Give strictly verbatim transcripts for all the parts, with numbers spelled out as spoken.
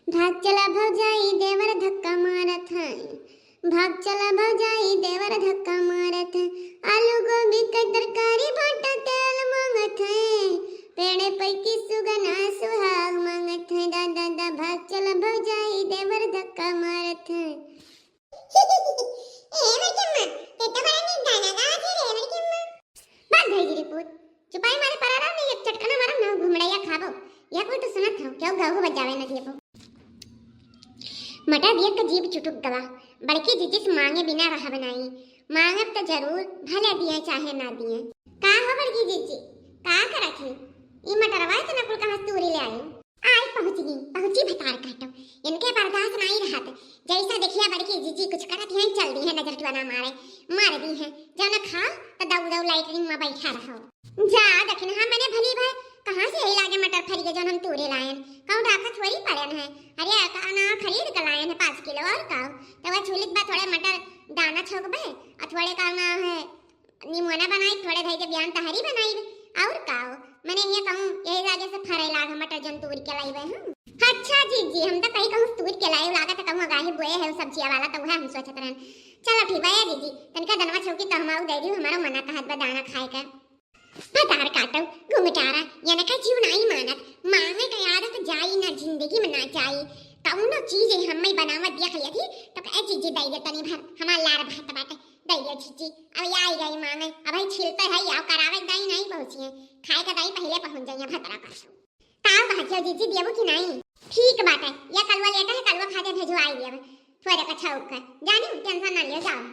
भाग चला भौजाई, देवर धक्का मारत है। भाग चला भौजाई, देवर धक्का मारत है। आलू गोभी के तरकारी, भाटा तेल मांगत है। पेड़े पैकी सुगना सुहाग मांगत है। दा, दा, दा, भाग चला भौजाई, देवर धक्का मारत है। ए, बड़की अम्मा, ते तो बड़ा नीक गाना गावत है रे, बड़की अम्मा। भाग गई गिरी पूत, चुपाई मारे परा रहा नहीं, एक चटकना मारम ना घुमड़ैया खाबो। या कोई तो सुनत हो, क्यों गाओ बजावे न दिए को। मटर दिए का जीभ चुटुक गवा, बड़की जिज्जी से मांगे बिना रहा बनाई। मांगब तो जरूर, भले दिए चाहे ना दिए। का हो बड़की जिज्जी, का करत है? ई मटरवा इतना कुल कहाँ से तूरी ले आई? आई पहुँच गई, पहुँची भतार काटो। इनके बर्दाश्त नहीं रहत। जैसा देखिया बड़की जिज्जी कुछ करत हैं, चल दी है नजर टुआना मारे, मार दी है। जब न खाओ तो दऊ दऊ लाइटरिन में बैठा रहो। जा दखिन, हाँ मने भली भाई, कहाँ से यही लागे मटर फरी के जौन हम तूरे लायन? कहूँ राखा थोड़ी पड़न है। अरे का ना खरीद के लायन है पाँच किलो और का? तो वह छुलित बा थोड़े मटर दाना छोकबे और थोड़े का ना है निमोना बनाई, थोड़े धई के बियान तहरी बनाई, और का हो? मने ये कहूँ, यही लागे से फरे लाग मटर जौन तूर के लाइबे हम। अच्छा जीजी, हम तो कहीं कहूँ तूर के लाए लागत है, कहूँ अगाही बोए है सब्जिया वाला, तो वह हम सोचत रहन। चलो ठीक बा ए जीजी, तनिका दनवा छौकी तो हम आऊ दे दी, हमारो मना कहत बा दाना खाए का। भतार काटो, घुमटारा, ये ना का जीव नहीं मानत, मांगे का आदत जाई ना, जिंदगी में ना जाई। कौनो चीज हम बनावत देख लिया थी, तो कहे जीजी दे दे तनी भर, हमार लार भात बाटे। दैया जीजी, अब आई गई मांगे, अब ही छिलते है, आओ करावे दाई नहीं पहुँचिए, खाए का दाई पहले पहुँच जाइए भतरा का। का कहत हो जीजी, देबो कि नहीं? ठीक बाटे, या कलवा लेटा है, कलवा खाते भेजवाई देब, थोड़े का छौक कर, जानी tension ना लियो, जाओ।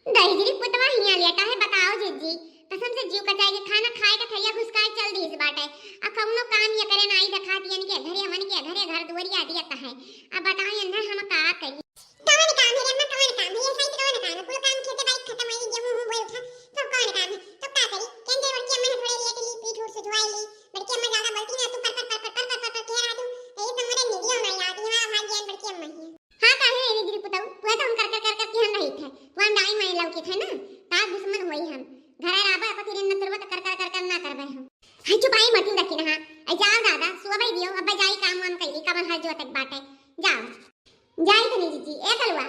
दहिजरी पुतवा हियां लेटा है, बताओ जीजी, कसम से जीव कचाई के खाना खाए के थैया घुसकाए चल दीस बाटे, आ कौनो काम ये करे नाई देखात यन के घरे मन के घरे घर दुआरिया दियत है, अब बताओ यन हम का करी? कौन काम है रे अम्मा, कौन काम है? ये साइड कौन काम है? कुल काम खेते बाड़ी खत्म होई, गेहूं हूं बोए उठा, तो कौन काम है? तो का करी? केंद्र बड़की अम्मा है, थोड़े लेट ली, पीठ उठ सुजवाई ली। बड़की अम्मा ज्यादा बोलती ना, तू पर पर पर पर पर पर पर कर रहा तू। तो ये सब मेरे वीडियो में याद है, हाँ, भाग गया बड़की अम्मा ही। हाँ, काहे रे गिरी पुताऊ? वह तो हम कर कर कर कर किहन रही थे। वह हम डाई माई लौकी थे ना, तार दुश्मन होई हम। घर आबा, पति रे न तुरवत कर कर कर कर ना करबे हम। हाय चुपाई मती रखी ना, हाँ। ऐ जाओ दादा, सुबह दियो, अब जाई काम वाम कैली, कमल हर जोतक बाटे। जाओ। जाई तनी जीजी, ए कलुआ,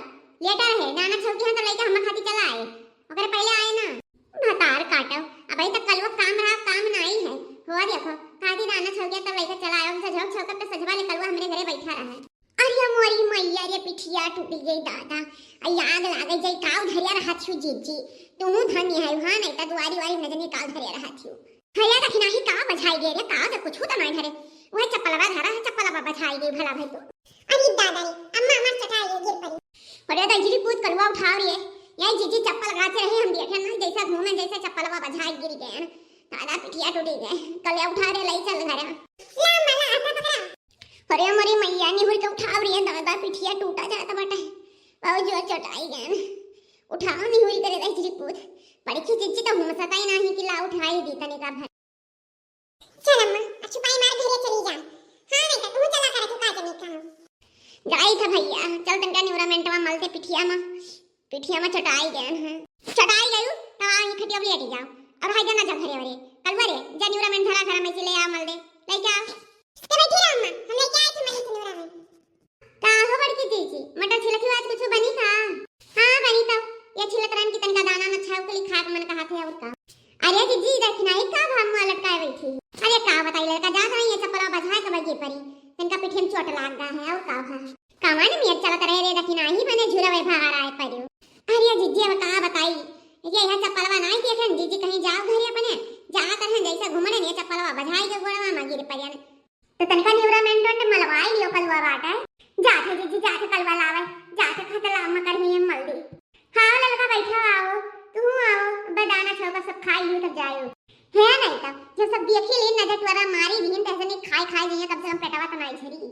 लेटा रहे, दाना छौकी हम तो लइका हम खाती चला आए, ओकरे पहले आए ना। भतार काटो, अब तक कलुआ काम रहा, काम नाई है। हो देखो, खाती दाना छौकी तब लइका चला आए, हमसे झोंक छौकत तो सजवा ले कलुआ हमरे घरे बैठा रहा है। अरे मोरी मैया रे, पिठिया टूट गई दादा, आ आग लागे जाई, काव धरिया रहा थियो जीजी, तुहू धन्य है, हाँ नहीं तो दुआरी वारी नजनी काव धरिया रहा थियो। भैया दखिनाही का बझाई गए रे, का दे कुछ तो नहीं धरे। वह चप्पलवा धरा है, चप्पलवा बझाई गई भला भाई तू। अरे दादा रे, अम्मा हमार चटाई रे गिर पड़ी। अरे दहिजरी पूत कलुआ उठाओ रे। यही जीजी चप्पल गाचे रहे हम देखे ना, जैसा घूमे जैसे चप्पलवा बझाई गिर गए। दादा पिठिया टूटी गए। कलुआ उठा रे, लई चल घरे। ला अम्मा ला, हाथ पकड़ा। अरे मोरी मैया, निहुर के उठाओ रे दादा, पिठिया टूटा जात बाटे। बहुत जोर चटाई गए। उठाओ निहुर करे दहिजरी पूत। बड़की जीजी तो हम सताई नाही कि ला उठाई दी तने का भर। चल अम्मा, अब चुपाई मार घरे चली जा। हाँ बेटा, तू चला कर तू का जनी का। जाई था भैया, चल तनका निवरा मेंटवा मलते पिठिया मा, पिठिया मा चटाई गए हैं। चटाई गयू, तो आई खटिया पर लेटी जाओ। और हाय जाना जा घरे वरे, कलुआ रे, जा निवरा मेंट धरा घर में से ले आ मल दे, लेके आ। तो बैठी रहो अम्मा, हम लेके आए थे मली से निवरा मेंट। का हो बड़की जीजी, मटर छिलकी आज कुछ बनी का? हाँ बनी तो, ये छिलत रहन की तनका दाना न छाव के लिए खाक मन कहा थे और का। अरे जीजी, देखना ही का भाव मुआ लटकाए बैठी। अरे का बताई लड़का जात रही है चप्पला बझाए के बजे परी, तनका पीठे में चोट लाग गा है और का भा। कवन मियत चलत रहे रे, देखना ही बने झुरवे भार आए परियो। अरे जीजी अब का बताई, ये यहाँ चप्पलवा नाई देखन जीजी कहीं जाओ घरे अपने, जात रहन जैसे घुमड़न ये चप्पलवा बझाई के गोड़वा में गिर परियन। तो तनका निवरा मेंट वेंट मलवाई लियो कलुआ बाटे। जात है जीजी, जात है कलुआ लावे, जात है खतला मकर ही मल दी। हाँ ललका बैठा आओ, तू आओ, बदाना छौका सब खाई ली तब जायो। है नहीं तब, जो सब देखी ली नजर टुअरा मारी लीन तैसे नहीं खाई खाई लीन कम से कम पेटवा तो नहीं झरी।